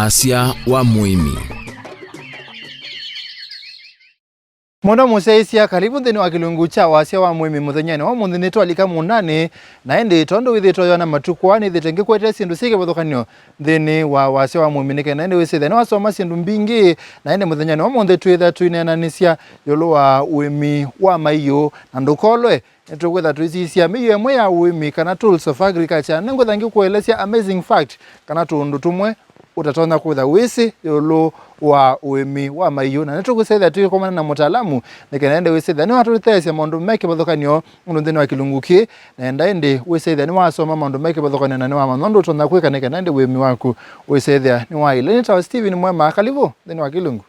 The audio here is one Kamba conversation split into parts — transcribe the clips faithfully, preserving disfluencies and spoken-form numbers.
Wasya wa mũĩmi. Mũndũ mũsyaĩĩsya, karibu nthĩnĩ wa kĩlungu kya wasya wa mũĩmi mũthenyanĩ wa ũmũnthĩ. Nĩtwalika mũũndanĩ, na ĩndĩ tondũ wĩthĩĩtwe ũyona matukũ aa nĩthĩĩtwe ngĩkũetee syĩndũ syĩ kĩvathũkany'o nthĩnĩ wa wasya wa mũĩmi, nĩ kenda ĩndĩ wĩsĩthya nĩwasoma syĩndũ mbingĩ, na ĩndĩ mũthenyanĩ wa ũmũnthĩ twĩthĩa tũineenanĩsya ĩũlũ wa ũĩmi wa maiũ, na ndũkolwe, nĩtũkwĩtha tũisisya mĩio ĩmwe ya ũĩmi kana tools of agriculture. Nĩngwĩtha ngĩkũelesya amazing fact kana tũũndũ tũmwe ũtatonya kwĩtha wĩsĩ ĩũlũ wa ũĩmi wa maiũ, na nĩtũkwĩsĩthya tũikomana na mũtaalamu nĩ kenda ĩndĩ wĩsĩthya nĩwatũtetheesya maũndũ me kĩvathũkany'o ũndũ nthĩnĩ wa kĩlungu kĩĩ, na enda ĩndĩ wĩsĩthya nĩwasoma maũndũ me kĩvathũkany'o na nĩwamanya ũndũ ũtonya kwĩka nĩ kenda ĩndĩ ũĩmi waku wĩsĩthya nĩwaĩle. Nĩtawa Steven Mwema, kalivu nthĩnĩ wa kĩlungu.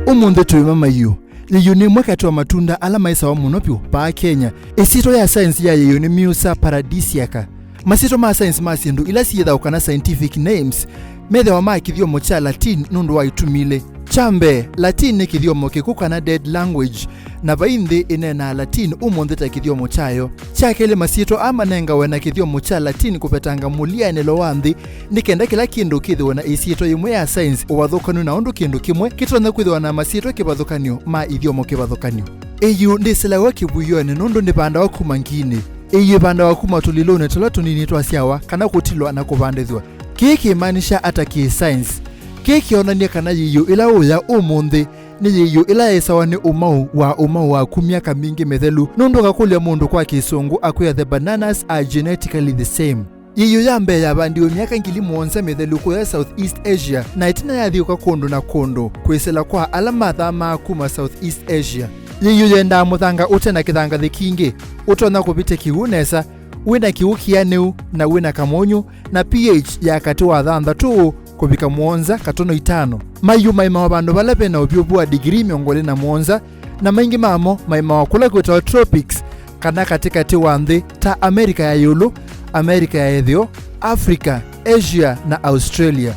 Ũmũnthĩ tũĩma maiũ. Yĩiũ nĩ ĩmwe katĩ wa matunda ala maĩsawa mũno vyũ vaa Kenya. Ĩsyĩtwa ya saenzi ya yĩiũ nĩ Musa paradisiaca. Masyĩtwa ma saenzi ma syĩndũ ila syĩthawa kana scientific names methĩawa ma kĩthyomo kya Latin nũndũ wa itumi ilĩ. Kya mbee, Latin nĩ kĩthyomo kĩkw'ũ kana dead language, na vai nthĩ ĩneenaa Latin ũmũnthĩ ta kĩthyomo kyayo. Kya kelĩ, masyĩtwa aa manengawe na kĩthyomo kya Latin kũvetanga mũlyaanĩlo wa nthĩ nĩ kenda kĩla kĩndũ kĩthĩwe na ĩsyĩtwa yĩmwe ya saenzi ũvathũkanu na ũndũ kĩndũ kĩmwe kĩtonya kwĩthĩwa na masyĩtwa kĩvathũkany'o ma ithyomo kĩvathũkany'o. Ĩiũ ndĩsĩlawa kĩvuĩonĩ nũndũ ndĩvandawa kuma ngiinĩ. Ĩiũ ĩvandawa kuma tũlilũnĩ tũla tũnini twasyawa kana kũtilwa na kũvandĩthw'a. Kĩĩ kĩmaanisha ata kĩ-saenzi? Kĩĩ kĩonany'a kana yĩiũ ĩla ũũya ũmũnthĩ nĩ yĩiũ ĩla yaĩsawa nĩ ũmau wa ũmau waku myaka mingĩ mĩthelu, nũndũ ũkakũlya mũndũ kwa Kĩsũngũ akwĩa, "The bananas are genetically the same." Yĩiũ ya mbee yavandiwe myaka ngili mũonza mĩthelu kũya Southeast Asia, na ĩtina yathyũũka kũndũ na kũndũ kwĩsĩla kwa ala mathamaa kuma Southeast Asia. Yĩiũ yendaa mũthanga ũte na kĩthangathĩ kingĩ, ũtonya kũvĩtya kĩw'ũ nesa, wĩ na kĩw'ũ kĩanĩu, na wĩ na kamũnyũ, na pH ya katĩ wa thanthatũ kũvika mũonza katono itano. Maiũ maimawa vandũ vala ve na ũvyũvu wa ndigirii mĩongo ĩlĩ na mũonza, na maingĩ mamo maimawa kũla kwĩtawa tropics, kana katĩkatĩ wa nthĩ ta Amerika ya ĩũlũ, Amerika ya ĩtheo, Africa, Asia, na Australia.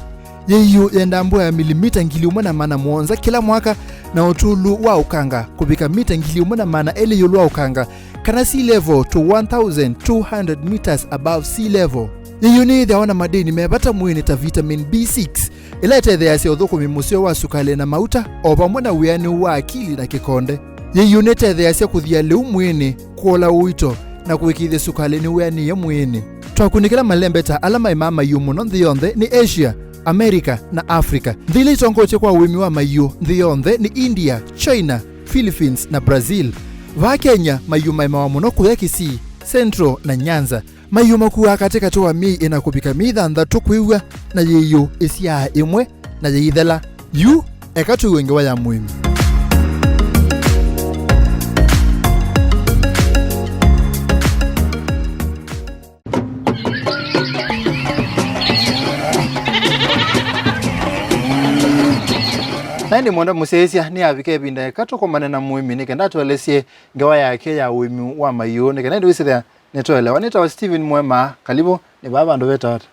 Yĩiũ yendaa mbua ya milimita ngili ĩmwe na maana mũonza kĩla mwaka, na ũtũlu wa ũkanga kũvika mita ngili ĩmwe na maana elĩ ĩũlũ wa ũkanga, kana sea level to one thousand two hundred meters above sea level. Yĩiũ nĩyĩthĩawa na madini me vata mwĩĩnĩ ta vitamin B six, ĩla ĩtetheeasya ũthũkũmi mũseo wa sukalĩ na mauta, o vamwe na wĩanĩu wa akili na kĩkonde. Yĩiũ nĩtetheeasya kũthia lĩu mwĩĩnĩ, kũola ũito, na kũĩkĩĩthya sukalĩ nĩwĩanĩe mwĩĩnĩ. Twakunĩkĩla malembeta ala maimaa maiũ mũno nthĩ yonthe nĩ Asia, America, na Africa. Nthĩ ila itongoetye kwa ũĩmi wa maiũ nthĩ yonthe nĩ India, China, Philippines, na Brazil. Vaa Kenya, maiũ maimawa mũno kũya Kisii, Central, na Nyanza. Maiũ makuaa katĩkatĩ wa myei ĩna kũvika myei thanthatũ kwĩw'a, na yĩiũ ĩsyaa ĩmwe na yĩithela. Yu, eka twĩw'e ngewa ya mũĩmi. Na ĩndĩ mwenda mũsyaĩĩsya nĩyavika ĩvinda eka tũkomane na mũĩmi nĩ kenda atũelesye ngewa yake ya ũĩmi wa maiũ, nĩ kenda ĩndĩ wĩsĩthĩa nĩtũelewa. Nĩtawa Steven Mwema, kalivu, nĩ vaa vandũ vetawa ata?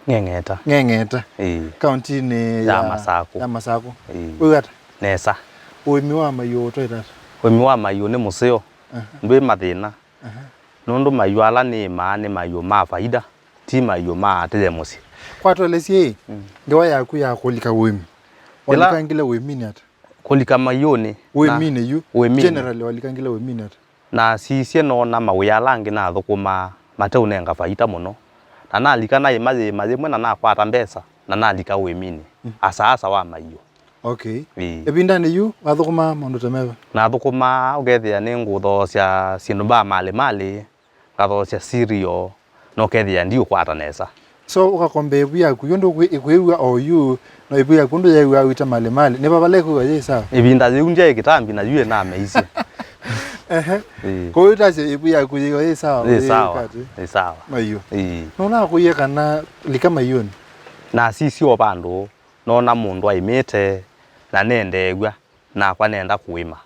Ng'eng'eta. Ng'eng'eta. Ĩĩ. Kauntinĩ ya, ya Masakũ. Ya Masakũ. Ĩĩ. Wĩw'a ata? Nesa. Ũĩmi wa maiũ ũtwaĩte ata? Ũĩmi wa maiũ nĩ mũseo. Aha. Ndwĩ mathĩna. Aha. Nũndũ maiũ ala nĩĩmaa nĩ maiũ ma faida, ti maiũ ma tĩye mũsyĩ. Kwa tũelesye ĩ, mm, ngewa yaku ya kũlika ũĩmi. Ĩla walikangile ũĩminĩ ata? Kũlika maiũnĩ. Ũĩminĩ yu. Ũĩminĩ. Generally, walikangile ũĩminĩ ata? Nasisye noona mawĩa ala angĩ nathũkũmaa mateũnenga faita mũno. Na nalika naĩma yĩĩma yĩmwe na nakwata mbesa na nalika ũĩminĩ. Mm. Asa asa wa maiũ. Okay. Ĩĩ. Ĩvindanĩ yu, wathũkũmaa maũndũ ta meva? Nathũkũmaa ũkethĩa nĩngũthoosya syĩndũ mbaa malĩ malĩ, ngathoosya cereal, na ũkethĩa ndiũkwata nesa. So, ũkakombea ĩvu yaku, yu ndũkwĩ-, ĩkwĩw'a o yu, no ĩvu yaku ndũyew'aa wĩta malĩ malĩ. Nĩ vavala ĩkwĩw'a yĩ sawa? Ĩvinda yĩu ndyaĩ kĩtambi na yu ĩnameisye. Ehe. Ĩĩ. Kwoou ĩtasya ĩvu yaku yĩo yĩ sawa, yĩ sawa, yĩkatĩ? Yĩ sawa. Maiũ. Ĩĩ. Nũnakũie kana lika maiũnĩ? Nasisye o vandũ, noona mũndũ aĩmĩte, na nendeew'a, nakwa nenda kũĩma.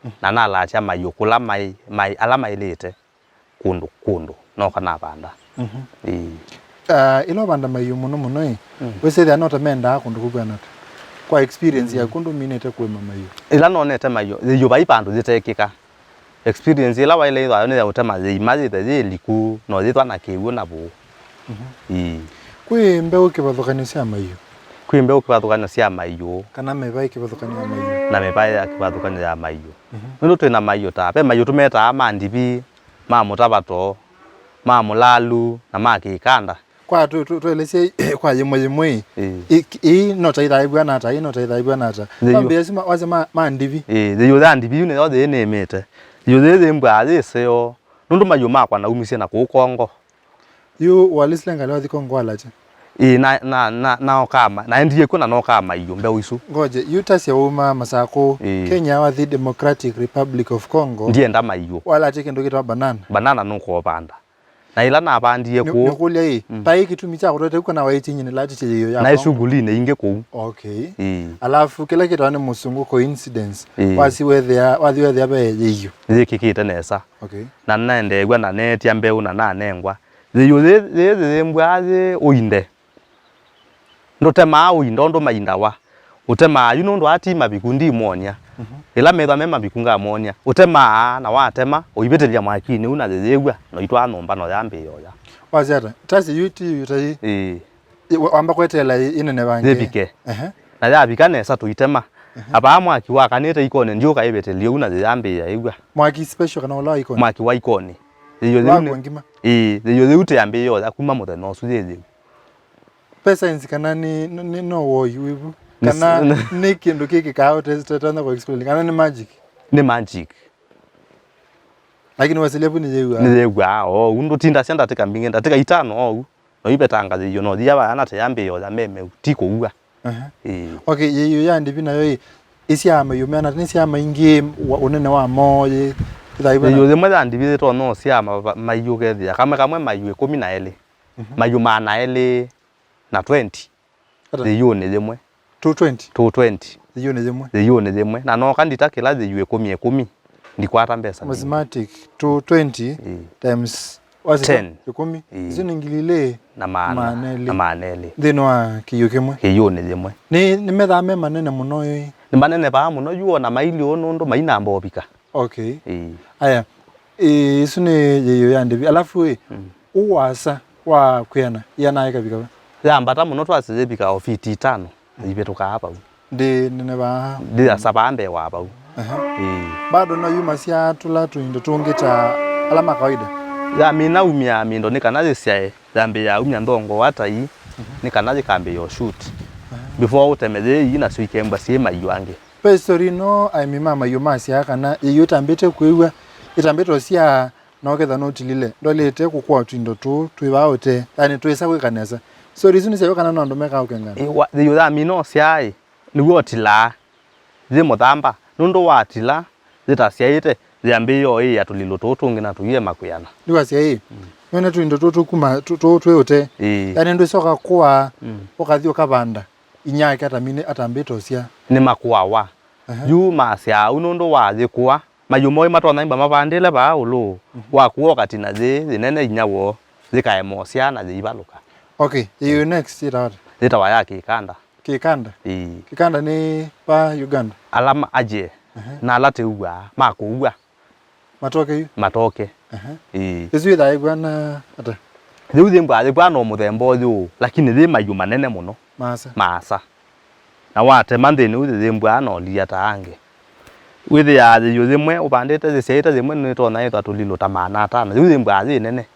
Mm. Na nalatya maiũ kũla maĩ, maĩ, ala maĩlĩte. Kũndũ kũndũ, noka navanda. Mhm. Ĩĩ. Ah, ĩla ũvanda maiũ mũno mũno ĩ, mm, wĩsĩthĩa no ta mendaa kũndũ kũkw'ana ata? Kwa experience yaku ndũminĩte kũĩma maiũ? Ĩla nonete maiũ, yĩu vai vandũ yĩtekĩka. Experience ĩla waĩle ĩthwayo nĩ ya ũtema yĩima yĩthe yĩ ĩliku, no yĩthwa na kĩw'ũ na vũũ. Mhm. Ĩĩ. Kwĩ mbeũ kĩvathũkanyo sya maiũ? Kwĩ mbeũ kĩvathũkanyo sya maiũ. Kana mĩvaĩ kĩvathũkanyo ya maiũ? Na mĩvaĩ ya kĩvathũkanyo ya maiũ. Mhm. Nũndũ twĩ na maiũ ta, ve maiũ tũmetaa ma ndivi, ma mũtavato, ma mũlalu, na ma kĩkanda. Kwa tũ- tũ- tũelesye kwa yĩmwe yĩmwe ĩ. Ĩĩ. Ĩ- ĩĩ no ta ithaĩvw'a nata, ĩĩ no ta ithaĩvw'a nata. Nĩyo. Wambĩĩa sima wase ma, ma ndivi. Ĩĩ, yĩu ya ndivi yu nĩyo yĩĩ nĩmĩte. Yĩu yĩĩ yĩmbwaa yĩ seo. Nũndũ maiũ makwa naumisye na kũu Kongo. Yu walisile ngalĩ wathi Kongo walakya? Ĩĩ, na, na, na, naokaa ma- naendie kw'o na nokaa maiũ mbeũ isu. Ngoje, yu tasya wauma Masakũ, Ĩĩ. Kenya wathi Democratic Republic of Congo. Ndienda maiũ. Walakya kĩndũ kĩtawa banana. Banana nũkũvanda. Na ĩla navandie kũu. Nĩkũlya ĩ, mm, vai kĩtumi kya kũtwete kana waĩtinyi nĩ latĩtye yĩyo ya naĩ Congo? Shughuli-inĩ ingĩ kũu. Okay. Ĩĩ. Alafu kĩla kĩtawa nĩ mũsũngũ coincidence. Ĩĩ. Wasi wethĩa, wathi wethĩa ve yĩyo. Yĩkĩkĩte nesa. Okay. Na naendeew'a na neetya mbeũ na nanengwa. Yĩyo yĩ- yĩ- yĩyĩmbwaa yĩ ũinde. Ndũtemaa ũinda ũndũ maindawa. Ũtemaa yu nũndũ ati maviku ndimwonia. Mhm. Ĩla methwa me maviku ngamwonia. Ũtemaa na watema, ũivĩtĩlya mwakinĩ u na yĩyĩw'a, na ũitwaa nyũmba no yambĩĩa ũya. Wasya ata? Tasi yu ti yu ta ĩ? Ĩĩ. Ĩ- wa- wamba kweteela ĩ- ĩneneva nge? Yĩvike. Ehe. Na yavika nesa tũitema. Ehe. Avaa mwaki wakanĩte ikonĩ ndyũka ĩvĩtĩlye u na yĩyambĩĩa ĩw'a. Mwaki special kana ũla wa ikonĩ? Mwaki wa ikonĩ. Yĩyo yĩu nĩ- Wa ngima? Ĩĩ, yĩyo yĩu tĩambĩĩa ũya kuma mũthenya ũsu yĩ yĩu. Pesa inzi kana nĩ, nĩ, nĩ no woyu wĩvu? Nĩ s- Kana nĩ kĩndũ kĩkĩkaa ũtetonya kũ explain? Kana nĩ magic? Nĩ magic. Lakini wasilia vu nĩ yĩw'a? Nĩ yĩw'aa ou. Ndũtindasya ndatĩka mbingĩ, ndatĩka itano ou. No ivetanga yĩyo no thia vaya na tĩyambĩĩa ũya meme ti kũua. Aha. Ĩĩ. Okay, yĩyo ya ndivi nayo ĩ, ĩsyaa maiũ meana, nĩ syaa maingĩ wa- ũnene wa moo yĩ? Ĩthaĩvwa na- Yĩyo yĩmwe ya ndivi yĩtonya ũsyaa ma- maiũ kethĩa kamwe kamwe maiũ ĩkũmi na elĩ. Mhm. Maiũ maana elĩ na twenty. Ata? Yĩyũnĩ yĩmwe. Two twenty? Two twenty. Yĩyũnĩ yĩmwe? Yĩyũnĩ yĩmwe. Na noka ndita kĩla yĩyũ ĩkũmi ĩkũmi, ndikwata mbesa mbingĩ. Mathematic, two twenty Ĩĩ. times, what's it? Ten. Ĩkũmi. Ĩĩ. Isu nĩ ngili ilĩ na maana, maana elĩ. Na maana elĩ. Nthĩnĩ wa kĩyũ kĩmwe. Kĩyũnĩ yĩmwe. Nĩ, nĩ methaa me manene mũno ĩ? Nĩ manene vaa mũno yu ona maili ũũ nũndũ mainamba ũvika. Okay. Ĩĩ. Aya. Ĩĩ, isu nĩ yĩyũ ya ndivi. Alafu ĩ, Mm. ũasa wa kwĩana, ĩana ĩkavika va? Yambata mũno twasĩ yĩvika o fiti itano, ĩvĩtũkaa vau. Ndĩ nene vaa. Ndĩ asa vaa mbee wa vau. Aha. Ĩĩ. Bado no yumasya tũla tũindo tũngĩ ta ala ma kawaida? Yamina umya mindo nĩ kana yĩsyae, yambĩĩa umya nthongo wa tai, Mhm. nĩ kana yĩkambĩĩa shoot. Aha. Before ũteme yĩi nasyo ikembwa syĩ maiũ angĩ. Ve story ĩno, aĩmi ma maiũ masyaa kana yĩyũ ĩtambĩte kwĩw'a, ĩtambĩte ũsyaa, na ũkethwa nũtilile, ndwaĩlĩte kũkũa tũindo tũũ twĩ vaa ũtee, yani twĩsa kwĩka nesa. Story isu nĩ syaũ kana no andũ mekaa ũkengana? Ĩ, wa- yĩyũ yamina ũsyaa ĩ, nĩw'o ũtilaa. Yĩ mũthamba, nũndũ watila, yĩtasyaĩte, yĩambĩĩa ũĩĩa tũlilũ tũũ tũngĩ na tũiema kwĩana. Nĩwasya ĩ, Mm. nĩwone tũindo tũũ tũkuma tũ- tũũ twĩ ũtee. Ĩĩ. Yani ndwĩsa ũkakũa, Mm. ũkathi ũkavanda. Inyake atamine atambĩte ũsyaa. Nĩmakũawa. Aha. Yu masyaa ũu nũndũ wa yĩkũa. Maiũ moo matonya imba mavandĩle vaa ũlũ. Mhm. Wakũa ũkatina yĩĩ yĩnene inya woo, yĩkaema ũsyaa na yĩivalũka. Okay, yĩyũ next yĩtawa ata? Yĩtawa ya kĩkanda. Kĩkanda? Ĩĩ. Kĩkanda nĩ va Uganda? Ala ma- aje. Aha. Na ala tĩuw'aa, ma kũua. Matoke yu? Matoke. Aha. Ĩĩ. Ĩsu ĩthaa ĩvw'ana ata? Yĩu yĩmbwaa yĩvw'ana o mũthemba ũyũ, lakini yĩ maiũ manene mũno. Maasa. Maasa. Na watema nthĩnĩ ũu yĩyĩmbwaa na ũlia ta angĩ. Wĩthĩaa yĩyũ yĩmwe ũvandĩte yĩsyaĩte yĩmwe nĩtonya ĩthwa tũlilũ ta maana atano. Yĩu yĩmbwaa yĩ nene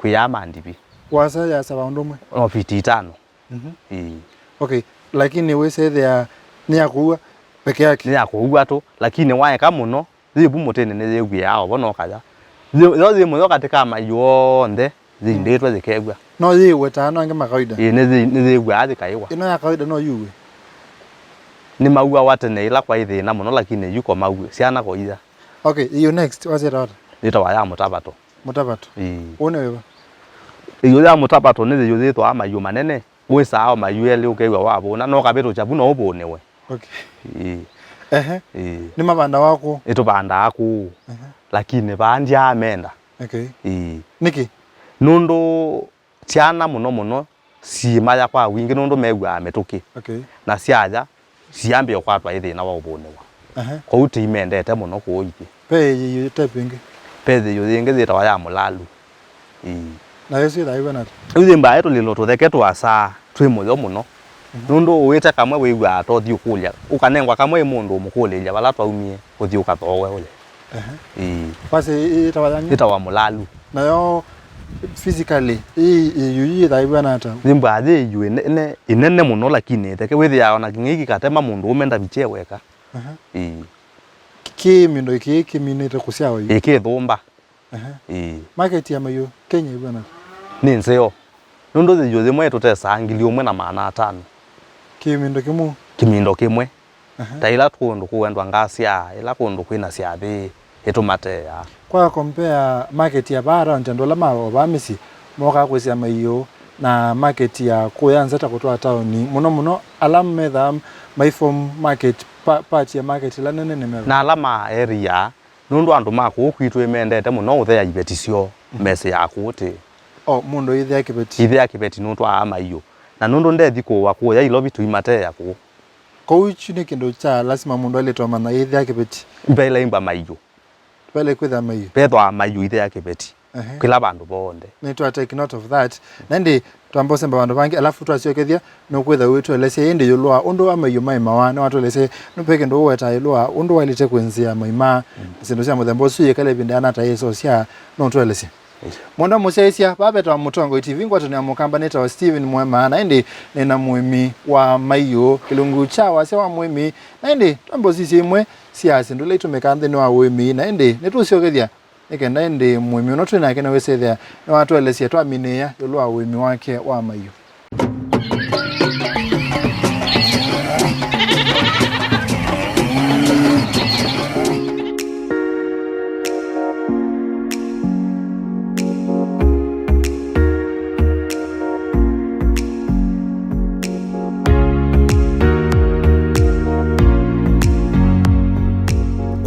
kwĩaa ma ndivi. Wasa yasa va ũndũ ũmwe? No fiti itano. Mhm. Ĩĩ. Okay, lakini wĩsethĩa nĩ ya kũua peke yake? Nĩ ya kũua tu, lakini waeka mũno, yĩ vu mũtĩnĩ nĩyĩw'ĩaa o vo no kaya. Yĩ- yo yĩ mũyo katĩ ka maiũ onthe, yĩindĩtwe yĩkew'a. No yĩw'e ta ano angĩ ma kawaida? Ĩĩ, nĩ yĩ- nĩyĩw'aa yĩkaĩwa. Ĩno ya kawaida no yĩw'e? Nĩmauawa tene ĩla kwaĩ thĩna mũno, lakini yu ko mauĩ, syana ko iya. Okay, yĩyũ next, wasyĩtawa ata? Yĩtawa ya mũtavato. Mũtavato. Ĩĩ. Ũũ nĩ wĩva? Ĩyũ ya mũtavato nĩ yĩyũ yĩthwaa maiũ manene. Wĩsaa o maiũ elĩ ũkew'a wavũna, no kavĩtũkya vu no ũvũnĩwe. Okay. Ĩĩ. Ehe. Ĩĩ. Nĩ mavandawa kũũ? Ĩtũvandaa kũũ. Ehe. Lakini vaa ndyaamenda. Okay. Ĩĩ. Nĩkĩ? Nũndũ syana mũno mũno siĩmaya kwa wingĩ nũndũ mew'aa mĩtũkĩ. Okay. Na syaya, siambĩe ũkwatwa ĩ thĩna wa ũvũnĩwa. Aha. Kwoou tũimendete mũno kũu ithyĩ. Ve ĩyĩyũ type ĩngĩ? Ve ĩyĩyũ yĩngĩ yĩtawa ya mũlalu. Ĩĩ. Nayo syĩthaa ĩw'ana ata? Rĩu yĩmbaa ĩ tũlĩlo tũtheke tũasaa, twĩ mũyo mũno. Mhm. Nũndũ ũwĩte kamwe wĩw'aa ta ũthi ũkũlya, ũkanengwa kamwe ĩ mũndũ ũmũkũlĩlya vala twaumie, ũthi ũkathooe ũya. Aha. Ĩĩ. Kwasya ĩ-, ĩtawa yang'e? Ĩtawa mũlalu. Nayo physically, ĩ-, ĩyĩyũ yĩthaa ĩw'ana ata? Yĩmbaa yĩ ĩyĩyũ ĩnene, ĩnene mũno, lakini ĩtheke. Wĩthĩaa ona kĩng'ei kĩkatema mũndũ ũme ndavikye weka. Aha. Ĩĩ. Kĩ-, kĩmĩndo kĩĩ kĩminĩte kũsyawa yu? Ĩĩ, kĩthũmba. Aha. Ĩĩ. Market ya maiũ Kenya ĩvw'ana ata? Nĩ nzeo. Nũndũ yĩyũ yĩmwe ĩtũtesaa ngili ũmwe na maana atano. Kĩmĩndo kĩmwe? Kĩmĩndo kĩmwe. Aha. Ta ĩla kũndũ kũendwa ngasya, ĩla kũndũ kwĩna syathĩ, ĩtũmateaa. Kwa compare market ya vaa around andũ ala ma o vaa mĩsyĩ, mokaa kwĩsya maiũ na market ya kũya nza ta kũtwaa taoni, mũno mũno ala methaa maiform market, pa-, part ya market ĩla nene nĩ meva? Na ala ma area, nũndũ andũ ma kũũ kwitũ ĩmendete mũno ũthea iveti syoo, mhm, mesĩaa kũũ tĩ. O, mũndũ ĩthea kĩveti? Ithea kĩveti nũtwaa maiũ. Na nũndũ ndethi kũũa kũũya Ilovi tũimateea kũũ. Kwoou kyu nĩ kĩndũ kya lasima mũndũ ailĩte ũmanya ĩthea kĩveti? Mbele imba maiũ. Vele kwĩthĩa maiũ. Vethwaa maiũ ithea kĩveti. Ehe. Kĩla vandũ vonthe. Nĩtwa take note of that. Na ĩndĩ twamba ũsemba vandũ vangĩ, alafu twasyokethya, nũkwĩthĩa ũitũelesya ĩndĩ ĩũlũ wa ũndũ wa maiũ maimawa. Nĩwatũelesye, nũpe kĩndũ ũwetaa ĩũlũ wa ũndũ waĩlĩte kwĩnzĩa maima. Mm. Syĩndũ sya mũthemba ũsu yĩkale ĩvinda yana ta yĩsosya, nũtũelesye. Yes. Mwendwa mũsyaĩĩsya, vaa vetawa Mũtongoi T V ngwatanĩo ya Mũkamba, nĩtawa Steven Mwema, na ĩndĩ nĩna mũĩmi wa maiũ, kĩlungu kya wasya wa mũĩmi, na ĩndĩ twambe ũsisya imwe sya syĩndũ ila itũmĩkaa nthĩnĩ wa ũĩmi, na ĩndĩ nĩtũsyokethya. Nĩ kenda ĩndĩ mũĩmi ũno twĩ nake nĩwĩsĩthĩa nĩwatũelesya twaminĩĩa ĩũlũ wa ũĩmi wake wa maiũ.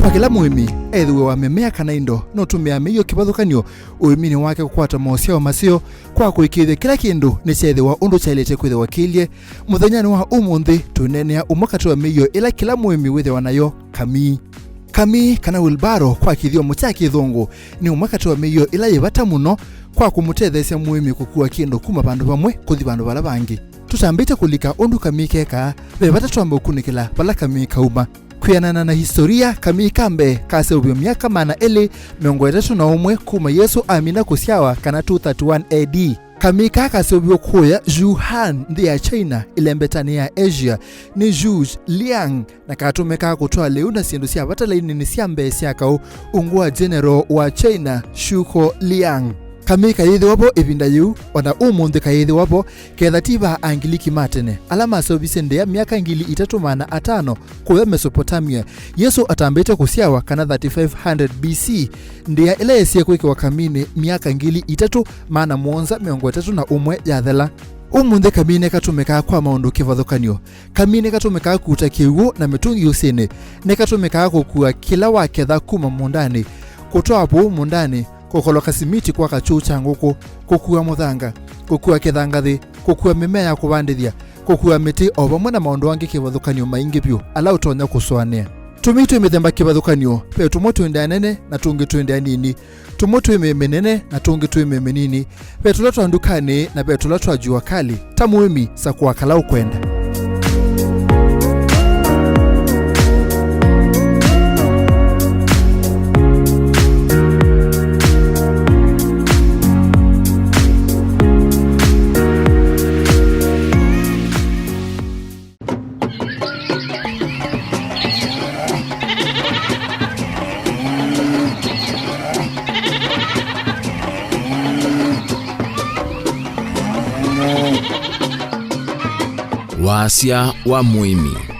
Kwa kĩla mũĩmi, ethĩwe wa mĩmea kana indo, nũtũmĩaa mĩio kĩvathũkany'o ũĩminĩ wake kũkwata mosyawa maseo kwa kũĩkĩĩthya kĩla kĩndũ nĩkyeethĩwa ũndũ kyaĩlĩte kwĩthĩwa kĩilye. Mũthenyanĩ wa ũmũnthĩ, tũineenea ũmwe katĩ wa mĩio ĩla kĩla mũĩmi wĩthĩawa nayo, kamii. Kamii, kana wheelbarrow kwa kĩthyomo kya Kĩthũngũ, nĩ ũmwe katĩ wa mĩio ĩla yĩ vata mũno kwa kũmũtetheesya mũĩmi kũkua kĩndũ kuma vandũ vamwe kũthi vandũ vala vangĩ. Tũtambĩte kũlika ũndũ kamii kekaa, ve vata twambe ũkunĩkĩla vala kamii kauma. Kwĩanana na historia, kamii ka mbee kaseũviw'e myaka maana elĩ mĩongo ĩtatũ na ũmwe kuma Yesũ amina kũsyawa, kana two thirty-one A D. Kamii kaa kaseũviw'e kũya Wuhan, nthĩ ya China, ĩlembetanĩ ya Asia, nĩ Zhu Liang, na katũmĩkaa kũtwaa lĩu na syĩndũ sya vata lainĩnĩ sya mbee sya kaũ, ungu wa general wa China, Shuko Liang. Kamii kayĩthĩwa vo ĩvinda yĩu, o na ũmũnthĩ kayĩthĩwa vo, ketha ti va Angiliki ma tene, ala maseũvisye ndĩa myaka ngili itatũ maana atano kũya Mesopotamia, Yesũ atambĩte kũsyawa, kana thirty-five hundred B C, ndĩa ĩla yesie kwĩkĩwa kaminĩ myaka ngili itatũ maana mũonza mĩongo ĩtatũ na ũmwe yathela. Ũmũnthĩ kamii nĩkatũmĩkaa kwa maũndũ kĩvathũkany'o. Kamii nĩkatũmĩkaa kũuta kĩw'ũ na mĩtũngi ũsĩnĩ. Nĩkatũmĩkaa kũkua kĩla waketha kuma mũũndanĩ, kũtwaa vũũ mũũndanĩ, kũkoloka simiti kwaka kyũũ kya ngũkũ, kũkua mũthanga, kũkua kĩthangathĩ, kũkua mĩmea ya kũvandĩthya, kũkua mĩtĩ, o vamwe na maũndũ angĩ kĩvathũkany'o maingĩ vyũ ala ũtonya kũsũanĩa. Tũmii twĩ mĩthemba kĩvathũkany'o, ve tũmwe twĩ ndĩa nene na tũngĩ twĩ ndĩa nini. Tũmwe twĩ mĩĩ mĩnene na tũngĩ twĩ mĩĩ mĩnini. Ve tũla twa ndukanĩ na ve tũla twa jua kali. Ta mũĩmi, sakũa kala ũkwenda. Wasya wa mũĩmi.